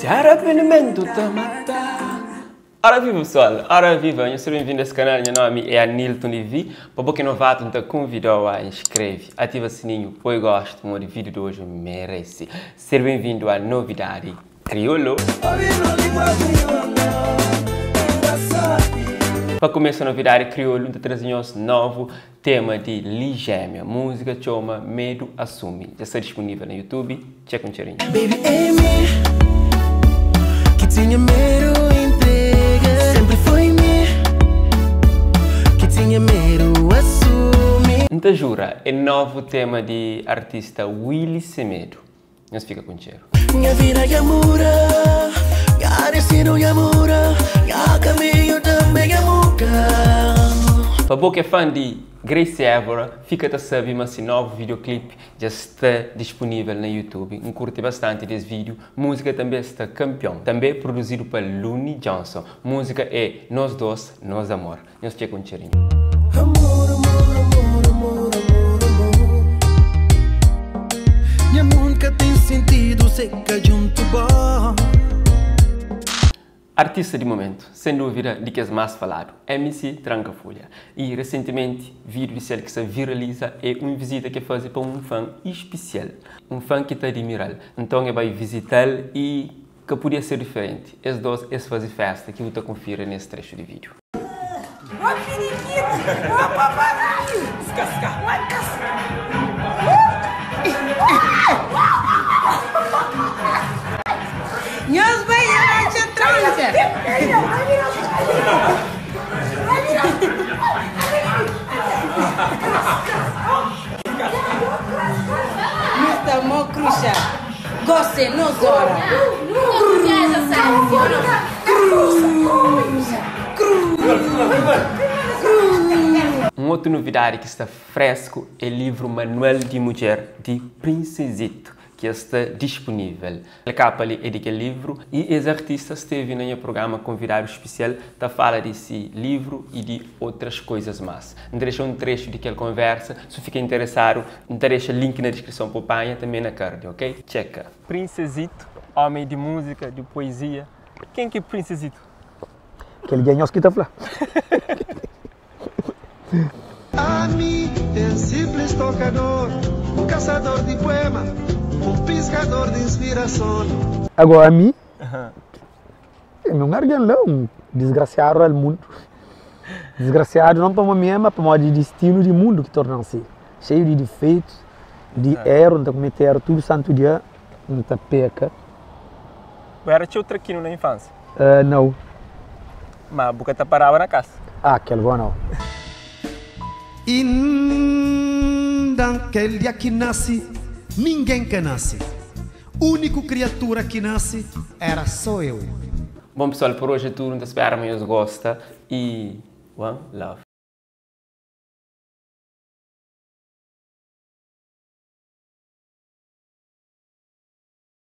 Se arrependimentu ta mata. Ora viva pessoal, ora viva, nhos seja bem-vindo a esse canal, nha nome é Anilton Levi. Pa bo ki é novato, N ta convidau a inscreve, ativa sininho, poi gosto, pamodi vídeo de hoje merece. Ser bem-vindo a novidade Kriolu. Pa kumesa novidadi kriolu, N ta traze nhos novu tema di Lijémia. Múzika txoma Medu Asumi. Dja sta dispunível na YouTube. Txeka un txerinhu. Baby é mi ki tinha medu entrega Sempre foi mi ki tinha medu asumi. N ta jura, é novu tema di artista Willy Semedo. Nhos fika ku txeru. Nha vida dja muda, nha destinu dja muda, nha kaminhu tanbe dja muda. Pa bo ki é fã di Grace Évora, fika ta sabe ma si novu videoclip dja sta dispunível na YouTube. N kurti bastanti des vídiu, múzika tanbe sta kanpion. Tanbe produzidu pa Looney Johnson. Múzika é Nos Dos, Nos Amor. Nhos txeka un txerinhu. Amor, amor, amor, amor, amor, amor Nha mundu ka ten sentidu se ka djuntu bo. Artista di momentu, sen dúvida di kes más faladu, MC Tranka Fulha. Y resentimenti, vídiu di sel ki sta viraliza é un vizita ki el faze pa un fan ispisial, un fan ki ta adimira-l. Nton el bai vizita-l y ka pudia ser diferenti, es dos es faze festa ki bu ta konfira nes trexu di vídiu. Nhos bai ratxa tranka. Nu sta mó kruxa. Gosi é nos ora. Un otu novidadi ki sta fresku é livru Manual di Mudjer di Princesito ki ja sta dispunível. Kel kapa li é di kel livru y es artista stevi na nha programa konvidadu spesial ta fala di si livru y di otras koizas más. N ta dexa un trexu di kel konversa, si bu fika interesadu N ta dexa link na diskrison pa bu panha tanbe na card, ok? Txeka. Princesito, omi di múzika, di poezia. Ken ki é Princesito? Kel dja nhos ki ta fla. Ami é un simples tokador, un kasador di puema, un piskador di inspirason. Agora ami é un argen la, un disgrasiadu al mundu. Disgrasiadu non pamo mi é, ma pamodi distinu di mundu ki torna-m si. Xeiu di difeitus, di eru, N ta kumete eru tudu santu dia, N ta peka. Bu éra txeu trakinu na infánsia? Nau. Ma bu ka ta paraba na kasa? Ah, kel gó nau. Inda kel dia ki nase, ningen ka nase. Úniku kriatura ki nase éra sô eu. Bom pessoal, por hoje é tudo, N ta spera ma nhos gosta e one love.